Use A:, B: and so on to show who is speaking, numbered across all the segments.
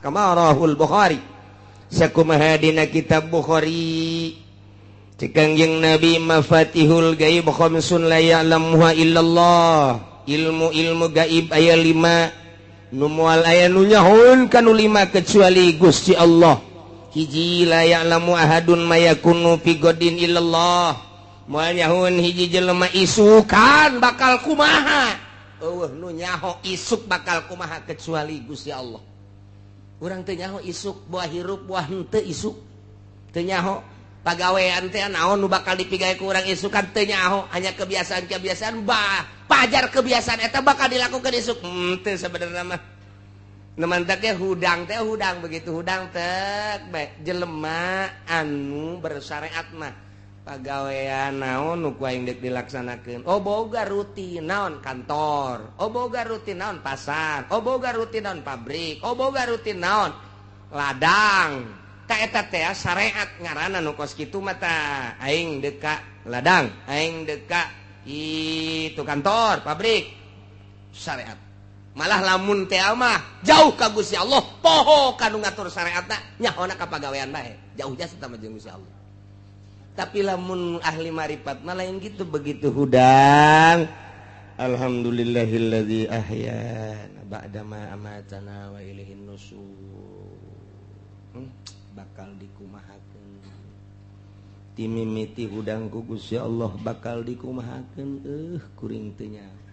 A: Kama rahul Bukhari. Sakumaha dina kitab Bukhari. Cek Kangjeng Nabi mafatihul gaib khamsun la ya'lamuha illallah. Ilmu-ilmu gaib aya 5. Nu moal aya nu nyahoeun kanu 5 kecuali Gusti Allah. Hiji la ya'lamu ahadun ma yakunu fi godin illallah. Moal nyahoeun hiji jelema isukan bakal kumaha. Eueuh nu nyaho isuk bakal kumaha kecuali Gusti Allah. Urang teu nyaho isuk buah hirup buah henteu isuk. Teu nyaho pagawean teh naon nu bakal dipigawe ku urang isukan teu nyaho, hanya kebiasaan-kebiasaan bah pajar kebiasaan eta bakal dilakukan isuk. Teu sebenarnya mah. Nu mantak ge hudang teh hudang begitu hudang teh bae jelema anu bersyariat mah pagawean naon nu ku aing deuk dilaksanakeun. Oh boga rutin naon kantor, oh boga rutin naon pasar, oh boga rutin naon pabrik, oh boga rutin naon ladang. Ta eta teh syariat ngaranna nu kos kitu mah tah aing deuk ka ladang, aing deuk ka itu kantor, pabrik, syariat. Malah lamun teh mah jauh ka Gusti Allah, poho ka nu ngatur syariatna, nyahona ka pagawean bae. Jauh jasa tah mah jeung Gusti Allah. Tapi lamun ahli marifat mah lain gitu, begitu hudang alhamdulillahilladzi ahyana ba'dama amatana wa ilaihin nusur. Bakal dikumahakeun timimiti hudang ku Gusti Allah bakal dikumahakeun kuring teu nyaho.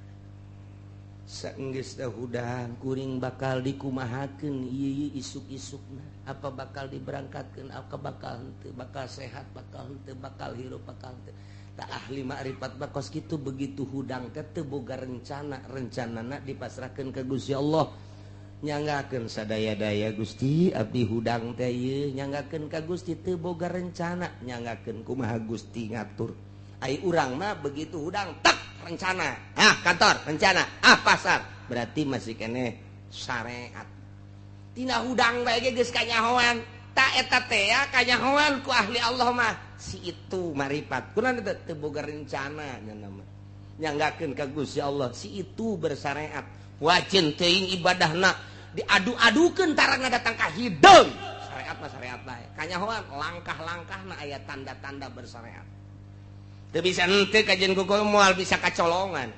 A: Saenggeus teh hudang kuring bakal dikumahakeun ieu isuk-isukna, apa bakal diberangkatkeun, apa bakal henteu, bakal sehat, bakal henteu, bakal hirup, bakal henteu. Tak ahli makrifat bakos kitu begitu hudang teh teu boga rencana, rencanana dipasrahkeun ka Gusti Allah. Nyanggakeun sadaya-daya Gusti abdi hudang teh ieu, nyanggakeun ka Gusti teu boga rencana, nyanggakeun kumaha Gusti ngatur. Ai urang mah begitu hudang tak rencana, ah kantor rencana, ah pasar, berarti masih keneh syariat. Tina hudang bae ge geus kanyahoan, ta eta teh kanyahoan ku ahli Allah mah si itu marifat. Kunaon teh teu boga rencana nya mah. Nyanggakeun ka Gusti Allah si itu bersyariat. Wajin teuing ibadahna diadu-adukeun tarangna datang ka hideung. Syariat mah syariat bae. Kanyahoan langkah-langkahna aya tanda-tanda bersyariat. Teu bisa henteu kajian ku moal bisa kacolongan.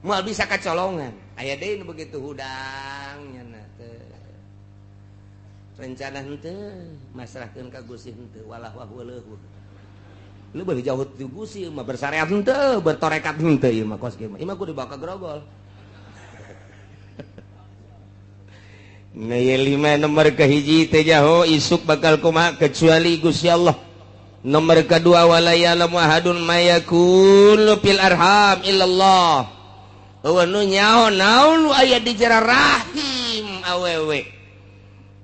A: Moal bisa kacolongan. Aya deui nu begitu hudang nya teu. Rencana henteu masrahkeun ka Gusti henteu walah wah leuhur. Leuwih jauh ti Gusti mah bersyariat henteu, bertorekat henteu ieu mah kos kieu mah. Ieu mah kudu dibawa ka grogol. Nah, ieu 5 nomor kahiji teh jaho isuk bakal kumaha kecuali Gusti Allah. Nomor kedua wala ya'lamu ahadun ma yakunu fil arham illallah. Eueuh nu nyaho naon nu aya di jero rahim awewe.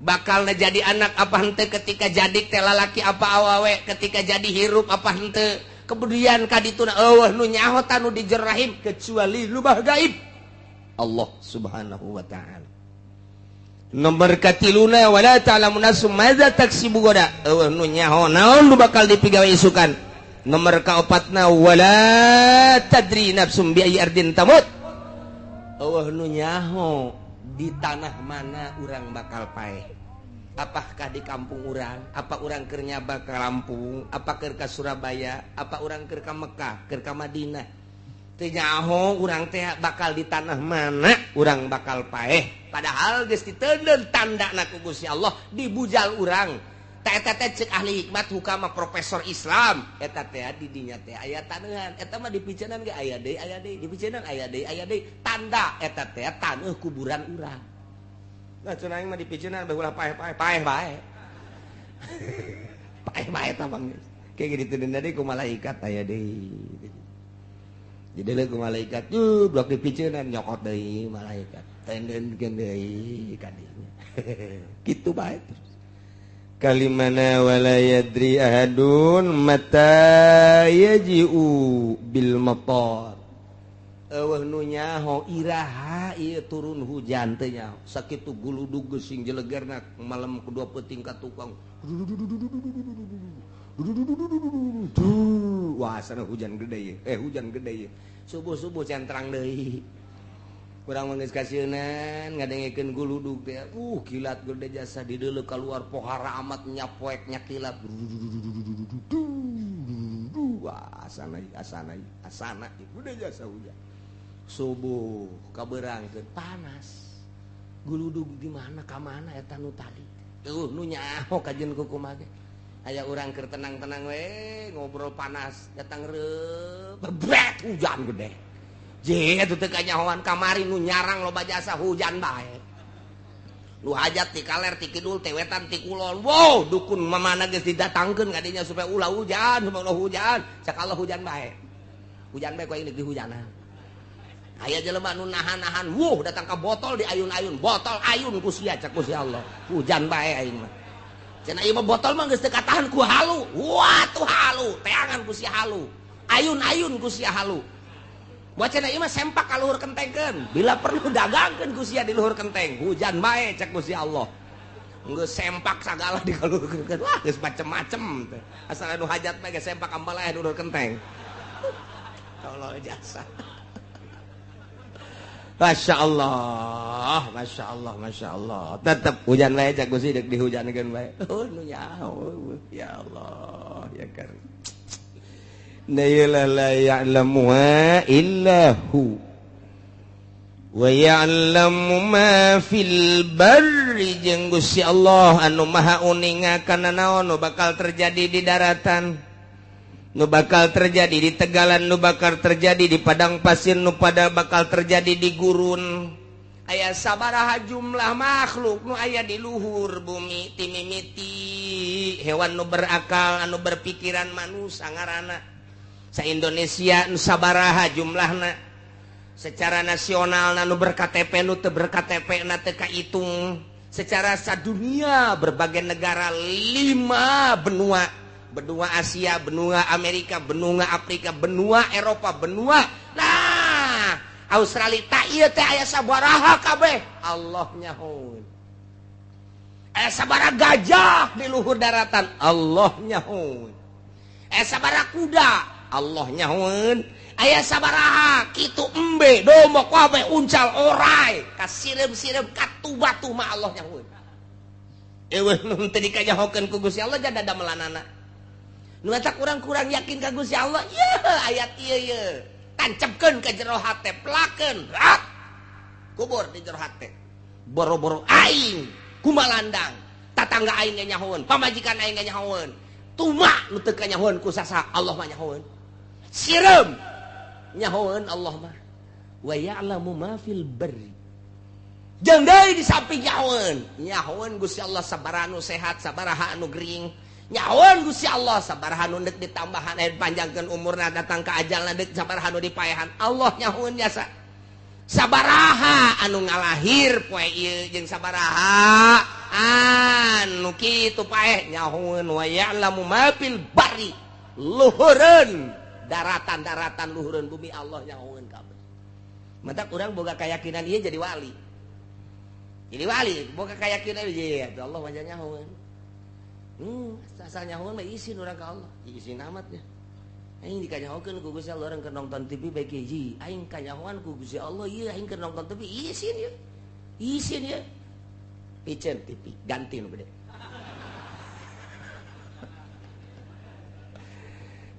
A: Bakal jadi anak apa henteu ketika jadi teh lalaki apa awewe, ketika jadi hirup apa henteu. Kemudian ka dituna eueuh nu nyaho tanu di jero rahim kecuali lubah gaib Allah Subhanahu wa ta'ala. Nomor katiluna wala ta'lamu nafsum madza taksibu gada. Eueuh nu nyaho naon nu bakal dipigawe isukan. Nomor kaopatna wala tadri nafsum bi ayyi ardin tamut. Eueuh nu nyaho di tanah mana urang bakal paeh. Apakah di kampung urang, apa urang keur nyaba ka Lampung, apa keur ka Surabaya, apa urang keur ka Mekah, keur ka Madinah. Teu nyaho urang teh bakal di tanah mana urang bakal paeh. Padahal geus diteundeun tandana ku Gusti Allah dibujal urang. Ta eta teh ceuk ahli hikmat hukama profesor Islam. Eta teh di dinya teh aya taneuhan. Eta mah dipiceunan ge aya deui, dipiceunan aya deui. Tanda eta teh taneuh kuburan urang. Nah cenah aing mah dipiceunan bae ulah paeh-paeh, paeh bae. Paeh bae eta mah. Kayak gitu diteundeun deui ku malaikat aya deui. Jadi leuh ku malaikat, yuh blok dipiceunan nyokot deui malaikat. Tendenkeun deui ka dinya. Kitu bae terus. Kalimana wala yadri ahadun mata yaji'u bil matar. Eueuh nu nyaho iraha ieu turun hujan teh nyaho. Sakitu guludug geus sing jelegerna malam kedua peuting ka tukang. Wah, sana hujan gede ye. Hujan gede ye. Subuh-subuh centrang deui. Kurang mah geus kasieunan ngadengekeun guludug teh. Kilat gede jasa di deuleu kaluar pohara amat nyapoek nyakilat. Wah, asana asana asana gede jasa hujan. Subuh kabeurangkeun panas. Guludug di mana ka mana eta nu tadi. Nu nyaho kajeun kumaha ge. Aya urang keur tenang-tenang we ngobrol panas datang reup bebret hujan gede. Je eta teu kanyahoan kamari nu nyarang loba jasa hujan bae. Nu hajat ti kaler ti kidul ti wetan ti kulon. Wow, dukun mamana geus didatangkeun ka dinya supaya ulah hujan, supaya ulah hujan. Cak Allah hujan bae. Hujan bae ku aing deuk dihujanan. Aya jelema nu nahan-nahan, wuh datang ka botol diayun-ayun, botol ayun ku sia cak ku si Allah. Hujan bae aing mah. Cenah ieu mah botol mah geus teu katahan ku halu. Wah tuh halu, teangan ku si halu. Ayun-ayun ku sia halu. Buat cenah ieu mah sempak ka luhur kentengkeun. Bila perlu dagangkeun ku sia di luhur kenteng. Hujan bae cek ku si Allah. Geus sempak sagala di luhur kenteng. Wah geus macem-macem teh. Asal anu hajat mah geus sempak ambaleh di luhur kenteng. Allah jasa. Masya Allah, Masya Allah, Masya Allah. Tetep hujan bae cak Gusti deuk dihujankeun bae. Oh nu nyaho ya Allah ya karim. La ya'lamuha illa hu wa ya'lamu ma fil barri jeung Gusti Allah anu maha uninga kana naon nu bakal terjadi di daratan, nu bakal terjadi di tegalan, nu bakal terjadi di padang pasir, nu pada bakal terjadi di gurun. Aya sabaraha jumlah makhluk nu aya di luhur bumi timimiti hewan nu berakal anu berpikiran manusia ngaranna. Sa Indonesia nu sabaraha jumlahna secara nasional nu ber-KTP nu teu ber-KTP na teu kaitung, secara sadunia berbagai negara 5 benua, benua Asia, benua Amerika, benua Afrika, benua Eropa, benua nah Australia tak ieu teh aya sabaraha kabeh Allah nyahoeun. Aya sabaraha gajah di luhur daratan Allah nyahoeun. Aya sabaraha kuda Allah nyahoeun. Aya sabaraha kitu embe domok kabeh uncal orai kasireum-sireum katu batu mah Allah nyahoeun. Eueuh nu teu dikanyahokeun ku Gusti Allah jada damelanana. Nu eta kurang-kurang yakin ka Gusti Allah yeuh ayat ieu yeuh tancepkeun ka jero hate pelakeun rat kubur di jero hate boro-boro aing kumalandang tatangga aing ge nyahoeun pamajikan aing ge nyahoeun tuma nu teu kanyahoeun ku sasa Allah mah nyahoeun sireum nyahoeun Allah mah wa ya'lamu ma fil barri jeung deui di samping nyahoeun nyahoeun Gusti Allah sabaraha nu sehat sabaraha anu gering nyahoeun Gusti Allah sabaraha nu deuk ditambahan aya panjangkeun umurna datang ka ajalna deuk sabaraha nu dipaehan Allah nyahoeun jasa sabaraha anu ngalahir poe ieu jeung sabaraha anu kitu paeh nyahoeun wa ya'lamu ma fil barri luhureun daratan-daratan luhureun bumi Allah nyahoeun kabeh. Mantak urang boga keyakinan ieu jadi wali. Jadi wali boga keyakinan ieu Allah mah nyahoeun. Asal nyahoeun mah isin urang ka Allah. Isin amat nya. Aing dikanyahokeun ku Gusti Allah urang keur nonton TV bae hiji. Aing kanyahoan ku Gusti Allah ieu aing keur nonton TV isin ieu. Isin ieu. Piceun TV ganti nu gede.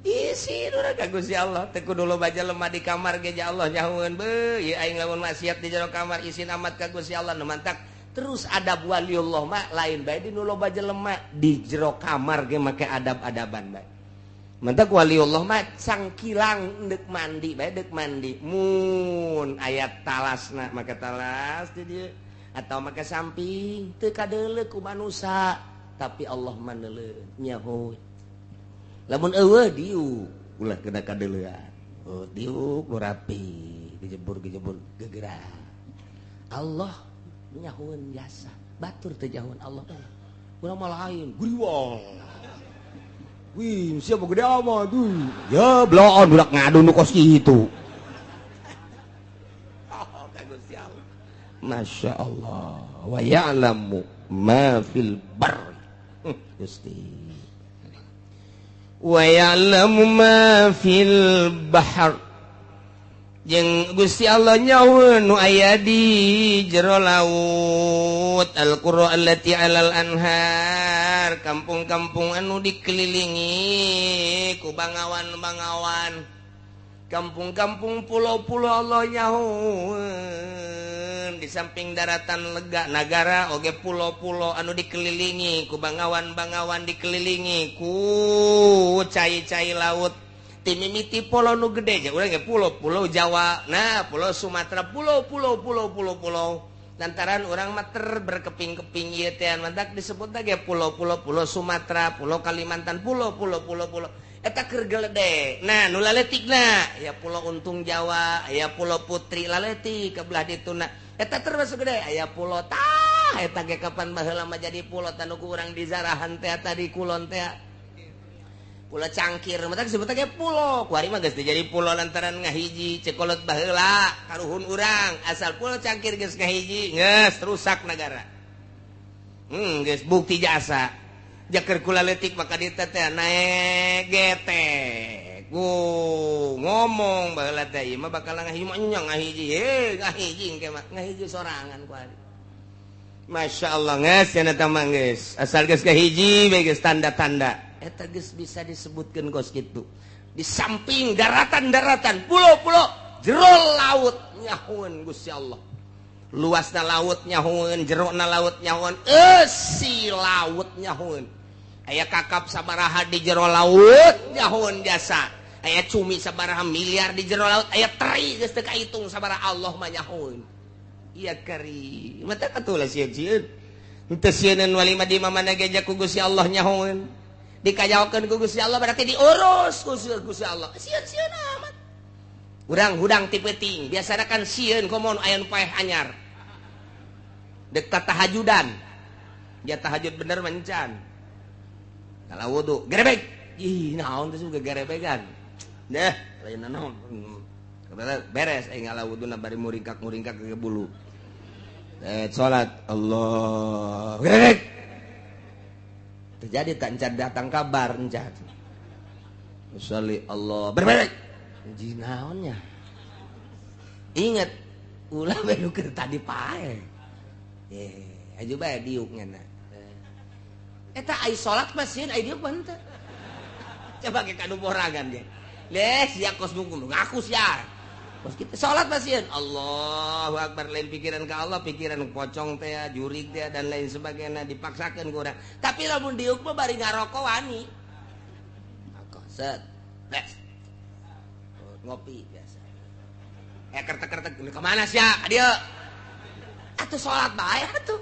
A: Isin urang ka Gusti Allah teu kudu loba jelema di kamar ge ja Allah nyahoeun beuh ieu aing lamun maksiat di jero kamar isin amat ka Gusti Allah nu mantak terus adab waliullah mah lain bae di nu loba jelema di jero kamar ge make adab-adaban bae. Mantak waliullah mah cangkilang deuk mandi bae deuk mandi mun aya talasna make talas di dieu atau make samping teu kadeuleu ku manusa tapi Allah mah neuleuh nyahoeun. Lamun eueuh diuk ulah kena kadeuleuan. Oh diuk nu rapi gejebur-gejebur gegerah. Allah nyahoeun jasa batur teu nyahoeun Allah urang mah lain guriwang wih siapa gede amat tuh ya bloon budak ngadu nu kos kitu. Oh ka Gusti Allah Masya Allah wa ya'lamu ma fil barri Gusti wa ya'lamu ma fil bahr Jeung Gusti Allah nyawa nu aya di jero laut al-qura allati alal anhar, kampung-kampung anu dikelilingi ku bangawan-bangawan, kampung-kampung pulau-pulau Allah nyahueun. Di samping daratan lega nagara oge pulau-pulau anu dikelilingi ku bangawan-bangawan, dikelilingi ku cai-cai laut. Timimiti pulau nu gede nya urang ge pulau-pulau Jawa, nah pulau Sumatera, pulau-pulau pulau-pulau pulau. Lantaran urang mah ter berkeping-keping ieu teh mantak disebut ge pulau-pulau, pulau Sumatera, pulau Kalimantan, pulau-pulau pulau-pulau. Eta keur gelede. Nah, nu laletikna ya pulau Untung Jawa, aya pulau Putri laletik ke belah dituna. Eta termasuk gede, aya pulau tah eta ge kapan baheula mah jadi pulau tanu ku urang di zarahan teh tadi kulon teh. Pulau Cangkir, mata disebut ge pulau. Kuari mah geus jadi pulau lantaran ngahiji cekolot baheula karuhun urang asal pulau Cangkir geus ngahiji geus rusak nagara. Geus bukti jasa. Jaker kula leutik maka dieu teh naek getek. Ngomong baheula teh ieu mah bakal ngahiji mah nya ngahiji heuh ngahiji engke mah ngahiji sorangan kuari. Masya Allah geus cenah teh mah geus asal geus ngahiji bae geus tanda-tanda. Eta geus bisa disebutkeun kos kitu. Di samping daratan-daratan, pulau-pulau, jero laut nyahueun Gusti Allah. Luasna laut nyahueun, jerona laut nyahueun, eusi laut nyahueun. Aya kakap sabaraha di jero laut nyahueun jasa. Aya cumi sabaraha miliar di jero laut, aya teri geus teu kaitung sabaraha Allah mah nyahueun. Iya kari. Mata katulah sieun-sieun. Henteu sieuneun wali mah di mana ge ku Gusti Allah nyahueun. Dikajaokeun ku Gusti Allah berarti diurus ku Gusti Allah. Sieun-sieun amat. Urang hudang ti peuting, biasana kan sieun komo aya nu paeh anyar. Dek tahajudan. Dia tahajud bener mencan. Kalau wudu, gerebek. Ih, naon teh juga gerebegan. Deh, lain naon. Beres aing ngala wuduna bari muringkak-muringkak ke bulu. Salat Allah. Gerebek. Terjadi tak encan datang kabar encan. Usalli Allah berbalik. Jinaonnya. Ingat ulah bae nu keur tadi pae. Aju bae diuk nya. Eta ai salat mah sieun ai diuk mah henteu. Coba ge kanu borangan ge. Leh sia kos ngaku sia. Kos kitu salat mah sieun. Allahu akbar lain pikiran ka Allah, pikiran pocong teh, jurig teh dan lain sebagainya dipaksakeun ku urang. Tapi lamun diuk mah bari ngaroko wani. Rokok set. Beres. Ngopi biasa. Kertek-kertek ka mana sia? Ka dieu. Atuh salat bae atuh.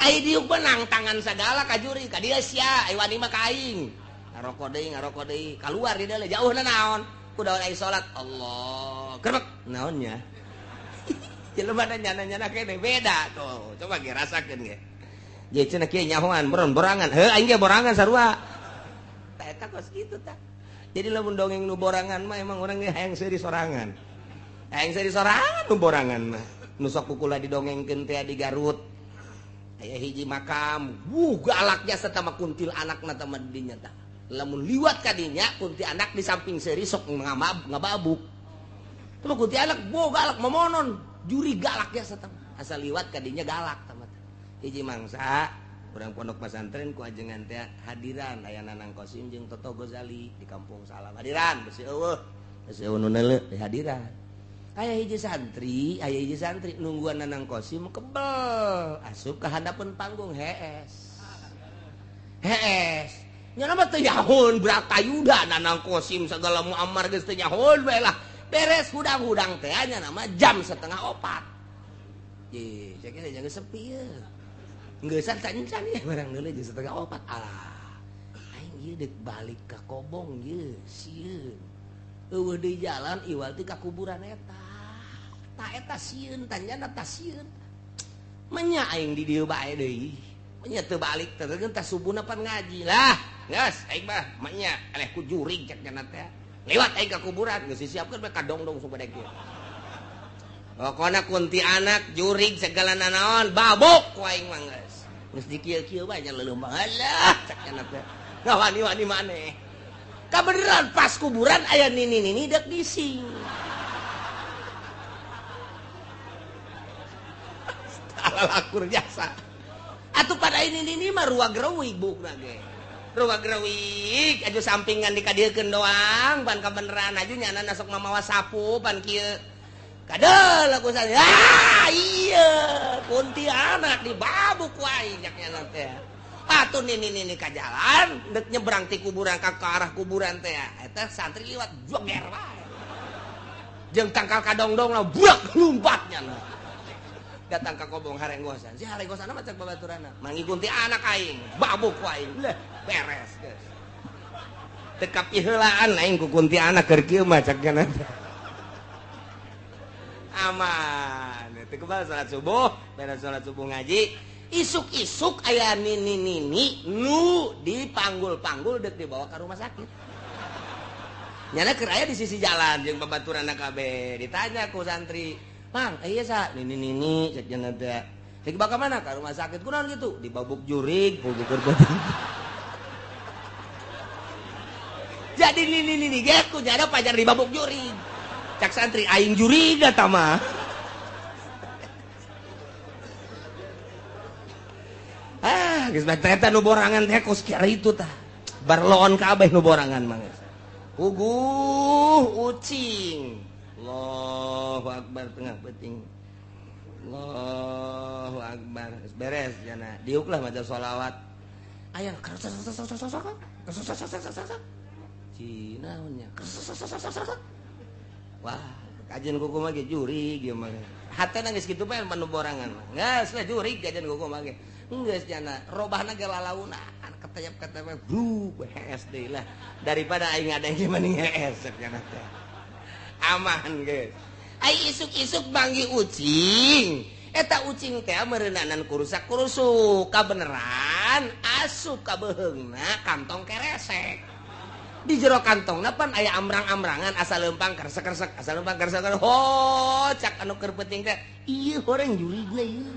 A: Ai diuk mah nang tangan sagala ka jurig, ka dieu sia, ai wani mah ka aing. Ngaroko deui, kaluar di dieu jauhna naon? Kudaon ai salat Allah. Gerbek naonnya? Jelema nyana-nyana kene beda tuh. Coba ge rasakeun ge. Ye cenah kieu nyahoan borangan. Heuh aing ge borangan sarua. Tah eta kos kitu tah. Jadi lamun dongeng nu borangan mah emang urang ge hayang seuri sorangan. Hayang seuri sorangan nu borangan mah. Nu sok kukula didongengkeun teh di Garut. Aya hiji makam, galak jasa tama kuntil anakna tama dinya tah. Lamun liwat kadinya kunti anak di samping seuri sok ngababuk. Tama kunti anak bo galak memonon, juri galak jasa tama. Asal liwat kadinya galak tama. Hiji mangsa urang pondok pesantren ku ajengan teh hadiran aya Nanang Kosim jeung Toto Gozali di Kampung Salam. Hadiran besi eueuh, besi eueuh nu neuleuh di hadiran. Aya hiji santri nungguan Nanang Kosim kebel asup ka handapeun panggung hees. Hees. Nya mah teu nyahoon Bratayuda Nanang Kosim sagala Muammar geus teu nyahoon bae lah. Beres hudang-hudang teh nya nama jam 3:30. Ye, saya kira jangan sepi ye. Ngeusan encan ya barang deuleu jam 3:30. Alah. Aing ieu deuk balik ka Kobong ye, sieun. Eueuh deui jalan iwal ti ka kuburan eta. Ta eta sieun tanyana ta sieun. Menya aing di dieu bae deui. Menya teu balik teh teh subuhna pan ngaji lah. Geus aing mah menya eleh ku jurig cek nya teh. Lewat aing ka kuburan geus disiapkeun bae kadongdong supaya kieu. Pokona kunti anak jurig segala nanaon babok ku aing mah geus. Geus dikieu-kieu bae nya leuleum alah cek nya teh. Ngawani-wani maneh. Kabeneran pas kuburan aya nini-nini dek gising. Balakur jasa. Atuh pada ini mah ruag reuwig buukna ge. Ruag reuwig aju sampingan dikadiekeun doang pan kabeneran aju nyana sok mamawa sapu pan kieu. Kadel aku saya. Ah iya kuntilanak dibabuk wae nyak nyana teh. Atuh nini ka jalan dek nyebrang ti kuburan ka arah kuburan teh. Eta santri liwat joger wae. Jeung tangkal kadongdong lah buak lompatnya lah. Datang ka kobong harenggosan. Si harenggosan mah cek babaturana. Mangi kuntilanak aing, babuk ku aing. Leh, beres geus. Teu kapiheulaan aing ku kuntilanak keur kieu mah cek nya. Aman. Teu kebal salat subuh, beres salat subuh ngaji. Isuk-isuk aya nini-nini nu dipanggul-panggul dek dibawa ke rumah sakit. Nyana keur aya di sisi jalan jeung babaturanna kabeh. Ditanya ku santri, "Mang, ieu sa nini-nini cek cenah teh. Cek dibawa ka mana? Ka rumah sakit. Kunaon kitu?" Dibabuk jurig, bukur beuteung. Jadi nini-nini ge ku nyana pajar dibabuk jurig. Cak santri aing jurig eta mah. Ah, geus bae eta nu borangan teh kos kieu tah. Barloon kabeh nu borangan mah. Puguh ucing. Allahu akbar tengah peuting. Allahu akbar. Beres jana. Diuklah maca sholawat. Aya cinaonnya. Wah, kajian kuku mah ge jurig ieu mah. Hatena geus kitu bae nu borangan mah. Geus lah jurig kajian kuku mah ge. Geus jana robahna ge lalauna ketayap-ketayap bru hees deui lah. Daripada aing ngadeng mending hees jana teh. Aman geus. Ai isuk-isuk banggi ucing. Eta ucing teh meureunanan kurusak-kurusuk kabeneran asup ka beuheungna kantong keresek. Di jero kantongna pan aya amrang-amrangan asal leumpang keresek-keresek, asal leumpang keresek. Ho, cak anu keur penting teh ieu horeng jurigna ieu.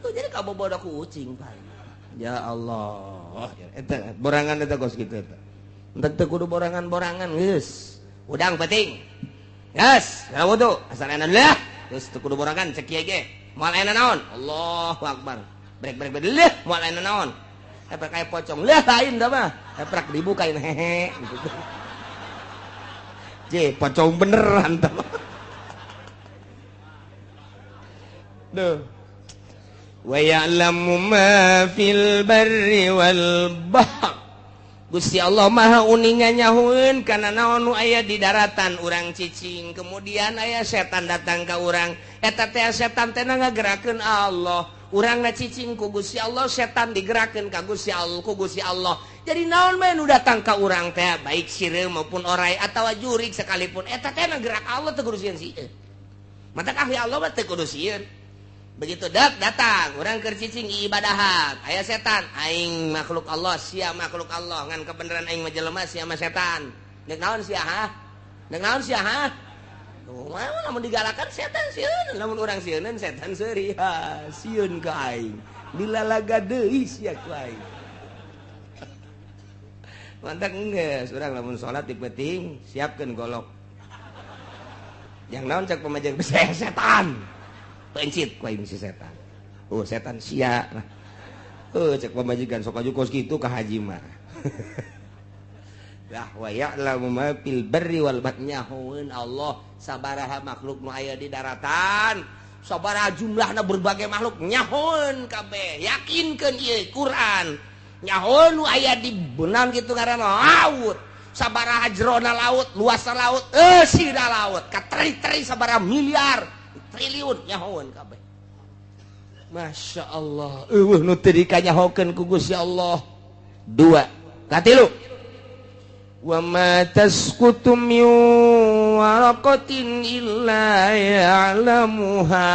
A: Tuh jadi kabobodo ku ucing paling. Ya Allah, eta borangan eta kos kitu eta. Entek teu kudu borangan-borangan geus. Udang penting. Geus, kana wudu, asal enak lah. Geus teu kudu borangan cek kieu ge. Moal aya naon? Allahu akbar. Brek brek brek leuh, moal aya naon? Epek kayak pocong. Lah lain dah mah. Epek dibukain hehe gitu. Je, pocong beneran tah. Duh. Wa ya'lamu ma fil barri wal bahr. Gusti Allah Maha uninga nyahueun kana naon nu aya di daratan urang cicing. Kemudian aya setan datang ka urang. Eta teh setan teh ngagerakeun Allah. Urang ngacicing ku Gusti Allah, setan digerakeun ka Gusti Allah, ku Gusti Allah. Jadi naon bae nu datang ka urang teh baik sireum maupun orai atawa jurig sekalipun eta teh gerak Allah teu kudu sieun sieun. Matak ahli Allah mah teu kudu sieun. Begitu dak datang urang keur cicing ibadahan, aya setan, aing makhluk Allah, sia makhluk Allah, ngan kebenaran aing mah jelema sia mah setan. Deuk naon sia ha? Deuk naon sia ha? Wah, lamun digalakan setan sieun, lamun urang sieuneun setan seuri. Ha, sieun ka aing. Dilalaga deui sia ku aing. Mantak geus urang lamun salat di peuting siapkeun golok. Yang naon cek pamajeng setan. Pencit ku aing si setan. Oh, setan sia. Oh, cek pamajikan sok aju kos kitu ka haji mah. Lah wa ya'lamu ma fil barri wal bahri nyahoeun Allah sabaraha makhluk nu aya di daratan, sabaraha jumlahna berbagai makhluk nyahoeun kabeh. Yakinkeun ieu Quran. Nyahoeun nu aya di beunang kitu ngaranna laut, sabaraha jerona laut, luasna laut, eusina laut, kateri-teri sabaraha miliar, triliun nyahoeun kabeh. Masya Allah, eueuh nu teu dikanyahokeun ku Gusti Allah. Dua, katilu. Wa ma tasqutu min waraqatin illa ya'lamuha.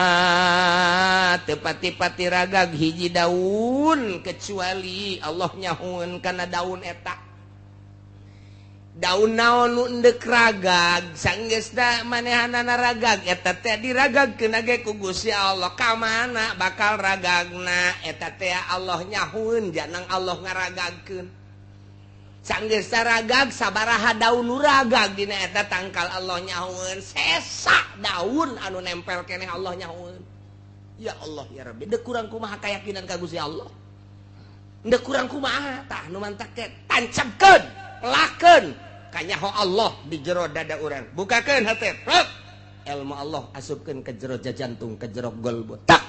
A: Teu pati-pati ragag hiji daun kecuali Allah nyahueun kana daun eta. Daun naon nu endek ragag sanggeusna manehanana ragag eta teh diragagkeun ge ku Gusti Allah. Ka mana bakal ragagna eta teh Allah nyahueun janang Allah ngaragagkeun. Sanggeus ragag sabaraha daun nu ragag dina eta tangkal Allah nyahueun, sesa daun anu nempel keneh Allah nyahueun. Ya Allah ya Rabbi, dek kurang kumaha keyakinan ka Gusti Allah. Dek kurang kumaha tah nu mantak teh tancapkeun, lakeun kanyaho Allah di jero dada urang. Bukakeun hate. Rep. Ilmu Allah asupkeun ke jero jantung, ke jero golbu. Tak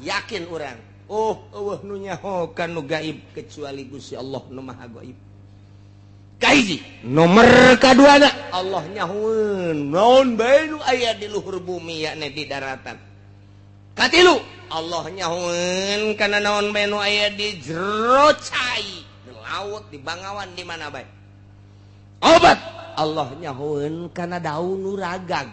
A: yakin urang. Oh, eueuh nu nyaho ka nu gaib kecuali Gusti Allah nu Maha Gaib. Kahiji, nomor kaduana Allah nyahoeun naon bae nu aya di luhur bumi yakni di daratan. Katilu, Allah nyahoeun kana naon bae nu aya di jero cai, di laut, di bangawan, di mana bae. Obat, Allah nyahoeun kana daun nu ragag.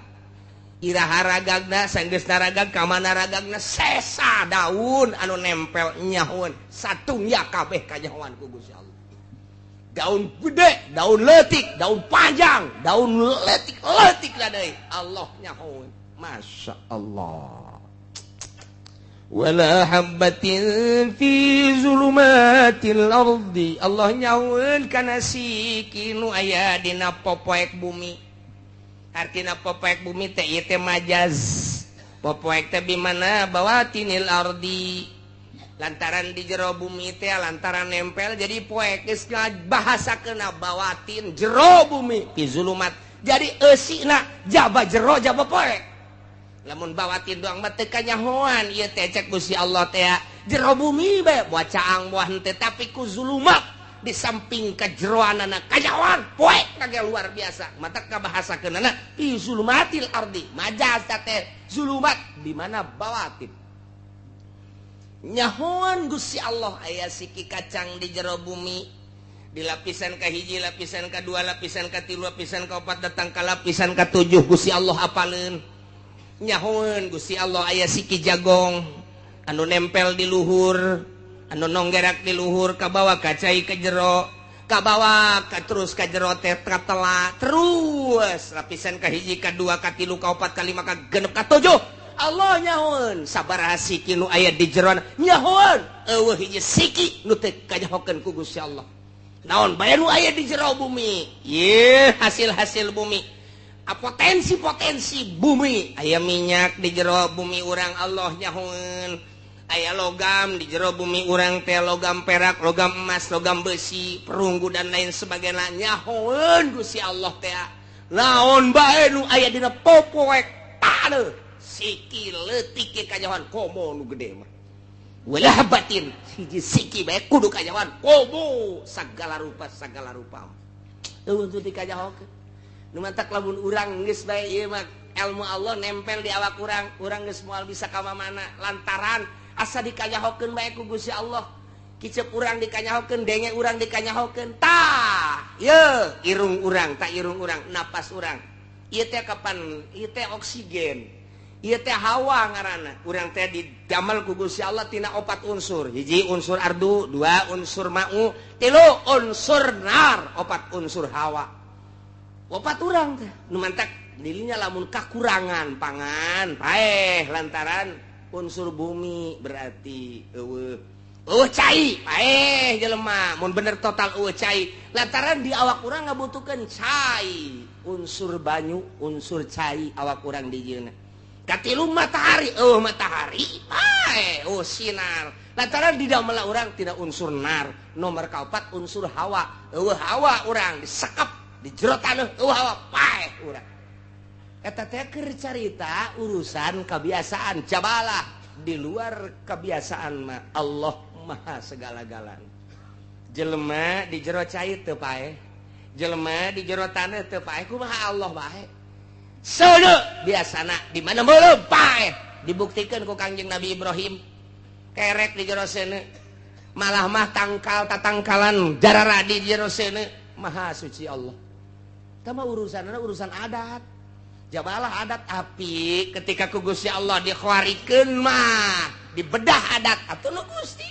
A: Iraha ragagna, sanggeusna ragag, ka mana ragagna, sesa daun anu nempel nyahoeun satungya kabeh kanyahoan ku Gusti Allah. Daun gede, daun leutik, daun panjang, daun leutik-leutik lah deui. Allah nyahoeun. Masya Allah. Wala habbatin fi zulumatil ardi. Allah nyahoeun kana siki nu aya dina popoek bumi. Artina popoek bumi teh ieu teh majaz. Popoek teh bimana bawatinil ardi. Lantaran di jero bumi teh lantaran nempel jadi poek geus bahasakeuna bawatin jero bumi fi zulumat. Jadi eusina jaba jero jaba poek. Lamun bawatin doang mah teu kanyahoan ieu teh cek Gusti Allah teh jero bumi bae buah caang buah henteu tapi ku zulumat di samping kajeroanana kanyahoan poek kage luar biasa. Mata kabahasakeunana fi zulumatil ardi majaz teh zulumat di mana bawatin. Nyahoan Gusti Allah aya siki kacang di jero bumi di lapisan kahiji, lapisan kadua, lapisan katilu, lapisan kaopat datang ka lapisan katujuh Gusti Allah apaleun. Nyahoan Gusti Allah aya siki jagong anu nempel di luhur, anu nonggerak di luhur kabawa ka cai ka jero, kabawa ka terus ka jero teh katela terus lapisan kahiji, kadua, katilu, kaopat, kalima, kagenep, katujuh. Allah nyahoan sabaraha siki nu aya di jeroan nyahoan eueuh hiji siki nu teu kanyahokeun ku Gusti Allah. Naon bae nu aya di jero bumi? Ye hasil-hasil bumi, potensi-potensi bumi. Aya minyak di jero bumi urang Allah nyahoan. Aya logam di jero bumi urang teh logam perak, logam emas, logam besi, perunggu dan lain sebagainya nyahoan Gusti Allah teh. Naon bae nu aya dina popoek taneuh siki leutik ge kanyahoan komo nu gede mah. Wala batin hiji siki bae kudu kanyahoan komo sagala rupa sagala rupa. Eueuh teu dikanyahokeun. Nu mantak lamun urang geus bae ieu mah ilmu Allah nempel di awak urang, urang geus moal bisa ka mana lantaran asa dikanyahokeun bae ku Gusti Allah. Kicep urang dikanyahokeun, denge urang dikanyahokeun. Tah, ye irung urang, tah irung urang, napas urang. Ieu teh kapan? Ieu teh oksigen. Ieu teh hawa ngaranna. Urang teh didamel ku Gusti Allah tina opat unsur. Hiji unsur ardu, dua unsur ma'u, tilu unsur nar, opat unsur hawa. Opat urang teh. Nu mantak dirinya lamun kakurangan pangan, paeh lantaran unsur bumi berarti eueuh. Eueuh cai, paeh jelema. Mun bener total eueuh cai, lantaran di awak urang ngabutuhkeun cai, unsur banyu, unsur cai awak urang dijieunna. Katilu matahari, oh matahari, pae, oh sinar. Lantaran di damel urang tidak unsur nar. Nomor kaopat unsur hawa, eueuh hawa urang disekep di jero taneuh, eueuh hawa pae urang. Eta teh keur carita urusan kebiasaan jabalah di luar kebiasaan mah Allah Maha segala-galana. Jelema di jero cai teu pae, jelema di jero taneuh teu pae, kumaha Allah bae. Seuneu biasana di mana meuleum pae dibuktikan ku Kangjeng Nabi Ibrahim kerek di jero seuneu malah mah tangkal tatangkalan jarara di jero seuneu maha suci Allah. Tah mah urusanna urusan adat. Jabalah adat api ketika ku Gusti Allah dikhuarikeun mah dibedah adat atuh nu Gusti.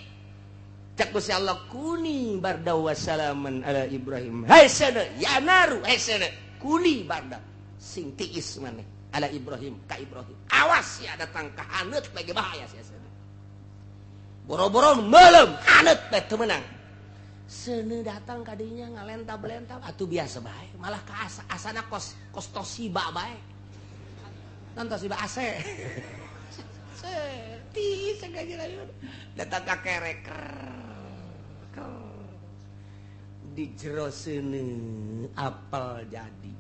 A: Cak Gusti Allah kuni barda wasalaman ala Ibrahim. Hai seuneu ya naru hai seuneu kuni barda sing tiis maneh ala Ibrahim ka Ibrahim. Awas ya datang ka haneut bagi bahaya sia seuneu. Boro-boro meuleum haneut bae teu meunang. Seuneu datang ka dinya ngalentab-lentab atuh biasa bae malah ka asana kos kos Toshiba bae. Nan Toshiba AC. Gusti sagala datang ka kerek di jero seuneu, apel jadi,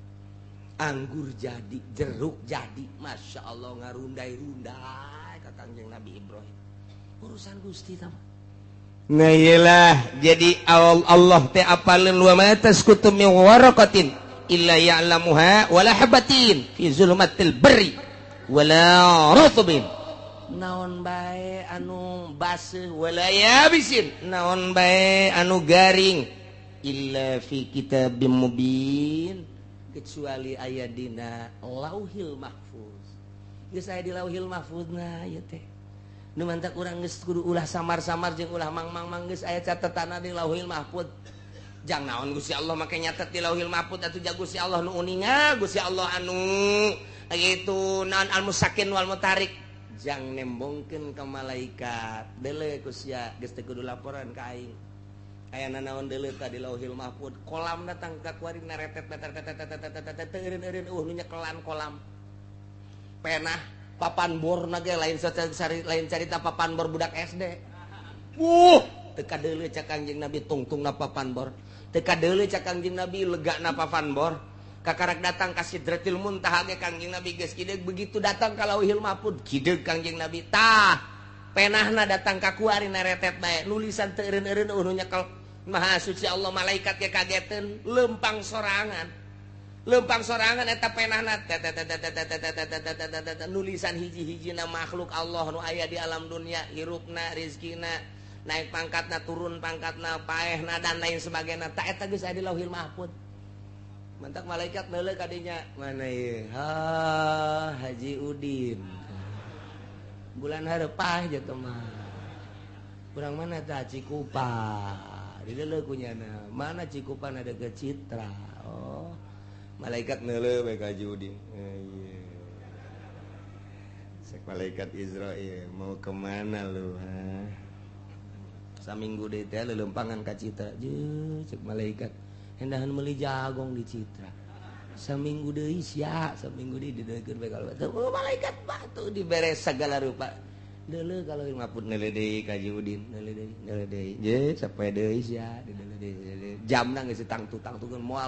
A: anggur jadi, jeruk jadi. Masya Allah, ngarundai-rundai ka Kangjeng Nabi Ibrahim. Urusan Gusti tah. Nah, iyalah, jadi Allah teh apaleun, wa ma tasqutu min waraqatin illa ya'lamuha wala habatin fi zulumatil barri wala rutbin, naon bae anu baseuh, wala yabisin, naon bae anu garing, illa fi kitabim mubin, kecuali aya dina Lauhil Mahfuz. Geus aya di Lauhil Mahfuz. Nah, ieu teh nu mantak urang geus kudu ulah samar-samar jeung ulah mang-mang-mang. Geus aya catetanna di Lauhil Mahfuz. Jang naon Gusti Allah make nyatet di Lauhil Mahfuz atuh? Ja Gusti Allah nu uninga, Gusti Allah anu itu naon, al musakin wal mutarik, jang nembongkeun ka malaikat, deuleu ku sia, geus teu kudu laporan ka aing. Aya nanaon, deuleu tah di Lauhil Mahfuz. Kolam datang ka kuari, naretet teu eureun-eureun, nu nyekelan kolam penah papan bor ge lain, lain carita papan bor budak SD. Teu kadeuleu cak Kangjeng Nabi tungtungna papan bor, teu kadeuleu cak Kangjeng Nabi legana papan bor. Kakarak datang ka Sidratil Muntaha ge Kangjeng Nabi geus kideug. Begitu datang ka Lauhil Mahfuz, kideug Kangjeng Nabi. Tah, penahna datang ka kuari, naretet bae, nulisan teu eureun-eureun, nu nyekel Maha Suci Allah. Malaikat ge kageteun, lempang sorangan, lempang sorangan eta penahna, nulisan hiji-hijina makhluk Allah nu aya di alam dunia, hirupna, rizkina, naik pangkatna, turun pangkatna, paehna, dan lain sebagainya. Tak, eta geus aya di Lauhil Mahfuz. Mantak malaikat neuleuh kadinya, mana ieu? Ha, Haji Udin, bulan hareup je mah. Kurang mana tah? Cikupa. Di kunyana mana? Cikupa ada ke Citra. Oh, malaikat neuleuh bae ka Haji Udin. Eh, iya. Sek malaikat Izrail, mau kemana lu, ha? Saminggu deui teh lelempangan ka Citra. Je, cek malaikat, hendahan meuli jagong di Citra. Saminggu deui sia, saminggu deui dideuleukeun bae. Kalau oh, malaikat batu dibere segala rupa. Deuleu kalau maput, neuleuh deui ka Haji Udin, neuleuh deui, neuleuh deui. Je, sapoe deui sia, dideuleuh deui. Jamna geus tangtu-tangtukeun moal.